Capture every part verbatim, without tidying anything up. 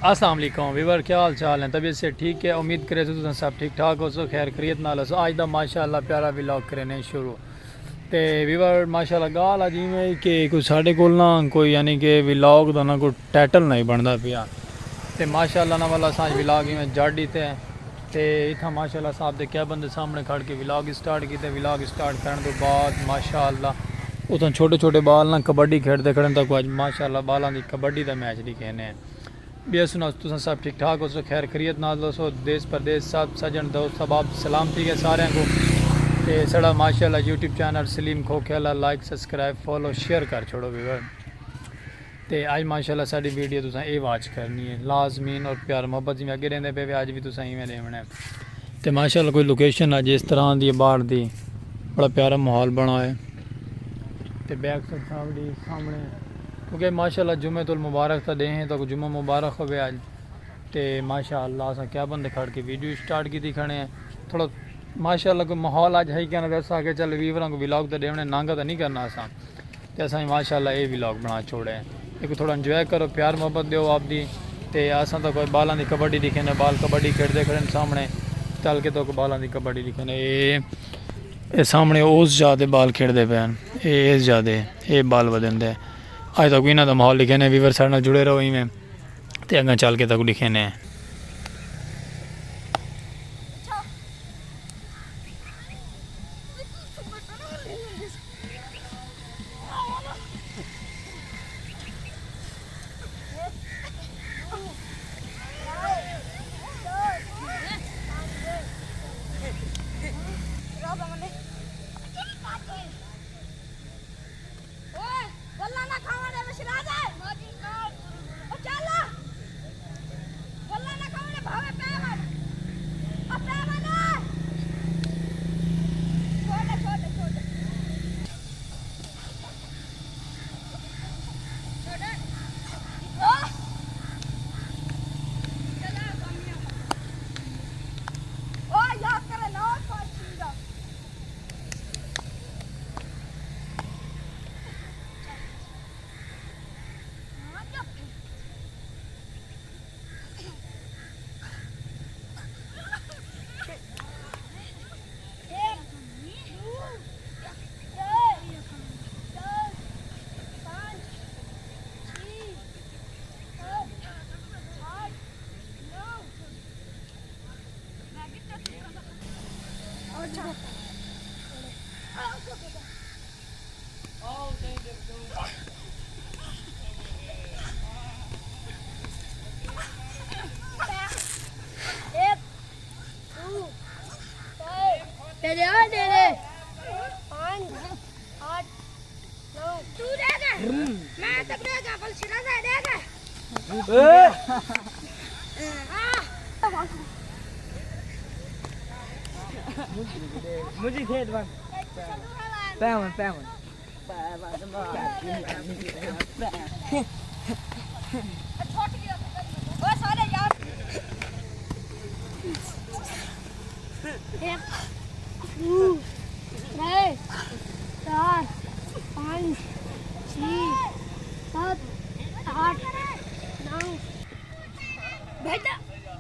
السلام علیکم ویور، کیا حال چال ہیں؟ طبیعت سے ٹھیک ہے؟ امید کرے سو تساں سب ٹھیک ٹھاک ہو سو، خیر خریت نال ہو سو۔ آج دا ماشاءاللہ پیارا ولاگ کرنے شروع۔ تے ویور، ماشاءاللہ گال اج ایویں ہے کہ کوئی ساڈے کول نہ کوئی، یعنی کہ ولاگ دا نہ کوئی ٹائٹل نہیں بندا پیا۔ تے ماشاءاللہ نہ والا اساں اج ولاگ ایویں جڑ ڈیتے ہیں۔ تے اتھاں ماشاءاللہ صاحب دے کیا بندے سامنے کھڑ کے ولاگ سٹارٹ کیتے۔ ولاگ سٹارٹ کرن تو بعد ماشاءاللہ اتھاں چھوٹے چھوٹے بال نہ کبڈی کھیڈدے کھڑن، تاں کوئی اج ماشاءاللہ بالاں دی کبڈی دا میچ ڈکھینے ہیں۔ ٻیا سݨاؤ، تساں سب ٹھیک ٹھاک ہوسو، خیر خریت نال ہوسو، دیس پردیس سب سڄݨ دوست احباب سلام تھی ڳئے ساریاں کوں۔ تے ساݙا ماشاءاللہ یوٹیوب چینل سلیم کھوکھے والا لائک، سبسکرائب، فالو، شیئر کر چھوڑو ویور۔ تے اڄ ماشاءاللہ ساݙی ویڈیو تساں اے واچ کرݨی ہے لازمین، اور پیار محبت جیویں اڳے ݙیندے پئے وے، اڄ وی تساں ایویں ݙیوݨا ہے۔ تے ماشاءاللہ کوئی لوکیشن اڄ اس طرح دی ہے ٻاہر دی، بڑا پیارا ماحول بݨا ہے۔ تے بیک سائیڈ ساوݙی سامݨے، کیونکہ ماشاءاللہ جمعۃ المبارک دا ݙینہہ ہے، تاں جمعہ مبارک ہووے اڄ۔ تے ماشاءاللہ اساں کیا بندے کھڑ کے ویڈیو سٹارٹ کیتی کھڑے ہیں۔ تھوڑا ماشاءاللہ کوئی ماحول اڄ ہے کیا نہ، ویسا کہ چل ویوراں کوں ولاگ تے ݙیوݨے، نانگا تے نہیں کرنا اساں۔ تے اساں ماشاءاللہ اے ولاگ بݨا چھوڑے ہیں۔ ایکوں تھوڑا انجوائے کرو، پیار محبت ݙیو آپ دی۔ تے اساں تاں کوئی بالاں دی کبڈی ݙکھینے، بال کبڈی کھیڈدے کھڑے ہیں سامݨے۔ چل کے تاں کوئی بالاں دی کبڈی ݙکھینے۔ اے، اے سامݨے اس جا تے بال کھیڈدے پئے ہیں۔ اے اس جا تے، اے بال ودیندے۔ اڄ تاں کوئی انہاں دا ماحول ݙکھینے، ویور ساݙے نال جڑے رہو ایویں۔ تے اڳاں چل کے تاں کوئی ݙکھینے۔ اوئے، بلا نہ کھاوݨ دے، وشرا جائے۔ او چل۔ بلا نہ کھاوݨ دے، بھاوے پے ون۔ او پے ون۔ چھوڑ دے، چھوڑ دے، چھوڑ دے۔ چھوڑ دے۔ او۔ چلا، کامیاب۔ او، یاد کرے نا، پاس چھیندا۔ تیرے آ تیرے۔ پانچ، آٹھ، نو۔ تو دے گا۔ میں تو دے گا، بل شرا دے گا۔ مجھے کھیت بند۔ پیمن، پیمن۔ ہک، ݙو، ترے، چار، پنج، چھی، ست، اٹھ، نو۔ بھیجا،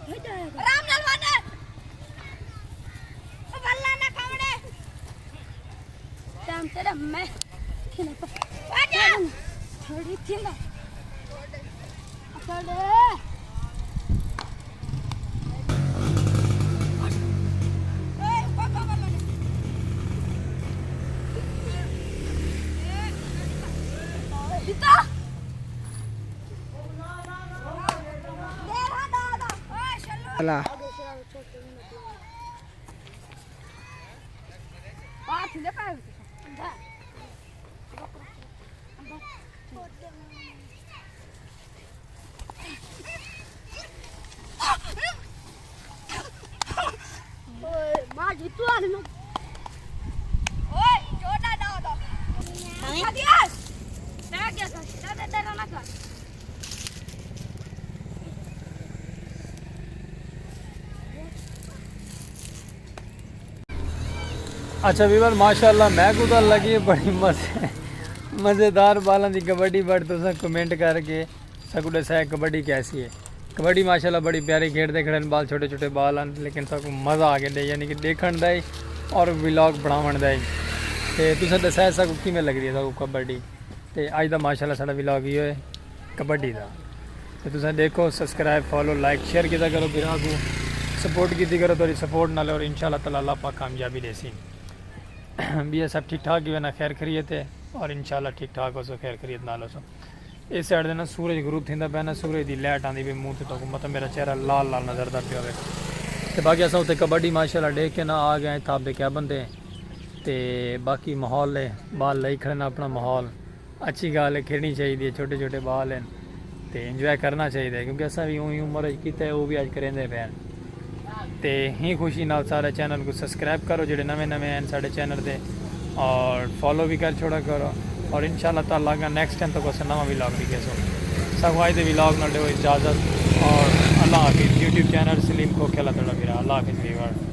بھیجا ہے۔ آرام نال ونڄ۔ او بلا نہ کھاوݨے۔ ٹائم تیرا میں۔ آ جا۔ چھوڑی تھی نا۔ پکڑ۔ اللہ۔ اچھا ویور، ماشاءاللہ میکوں تاں لڳی بڑی مزے، مزیدار بالاں دی کبڈی، بٹ تساں کمنٹ کر کے ساکوں ݙسائے کبڈی کیسی ہے۔ کبڈی ماشاءاللہ بڑی پیاری کھیڈ دے کھڑے بال چھوٹے چھوٹے بال ہیں، لیکن سب کو مزہ آ کے دے یعنی کہ دیکھن دا ہی اور ولاگ بناون دا ہی۔ تے تساں دسائے سب کو کیویں لگدی ہے سب کو کبڈی؟ تے اج دا ماشاءاللہ ساڈا ولاگ ہی ہوئے کبڈی دا۔ تے تساں دیکھو، سبسکرائب، فالو، لائک، شیئر کیتا کرو، بھرا کو سپورٹ کیتی کرو، تہاڈی سپورٹ نال، اور انشاءاللہ تعالی اللہ پاک کامیابی دیسی۔ بیا سب ٹھیک ٹھاک ہی ہوئے نا، خیر خیریت ہے، اور انشاءاللہ ٹھیک ٹھاک ہو سو، خیر خیریت نال ہو سو۔ اس سائڈ دے نا سورج غروب تھیندا پیا نا، سورج دی لائٹ آندی پئی منہ تے، تہاکوں مطلب میرا چہرہ لال لال نظر دا پیا ہوئے۔ تے باقی اساں اتھے کبڈی ماشاءاللہ ڈیکھ کے نا آ گئے ہیں تھاپ دے کیبن تے۔ تے باقی ماحول ہے، بال لائی کھڑے نا اپنا ماحول۔ اچھی گال ہے، کھیڈنی چاہیے، چھوٹے چھوٹے بال ہیں تے انجوائے کرنا چاہیے، کیونکہ اساں بھی اونہی عمر وچ کیتا ہے، وہ بھی اج کریندے پئے ہیں۔ تے ہی خوشی نال سارے چینل کو سبسکرائب کرو جڑے نویں نویں ہیں ساڈے چینل تے، اور فالو بھی کر چھوڑا کرو، اور انشاءاللہ تعالی اگاں نیکسٹ ٹائم تک اساں نواں ولاگ ڈکھیسوں۔ ساکوں اج دے ولاگ نال ڈیو اجازت، اور اللہ حافظ۔ یوٹیوب چینل سلیم کھوکھے اللہ تعالی بھرا، اللہ حافظ ویور۔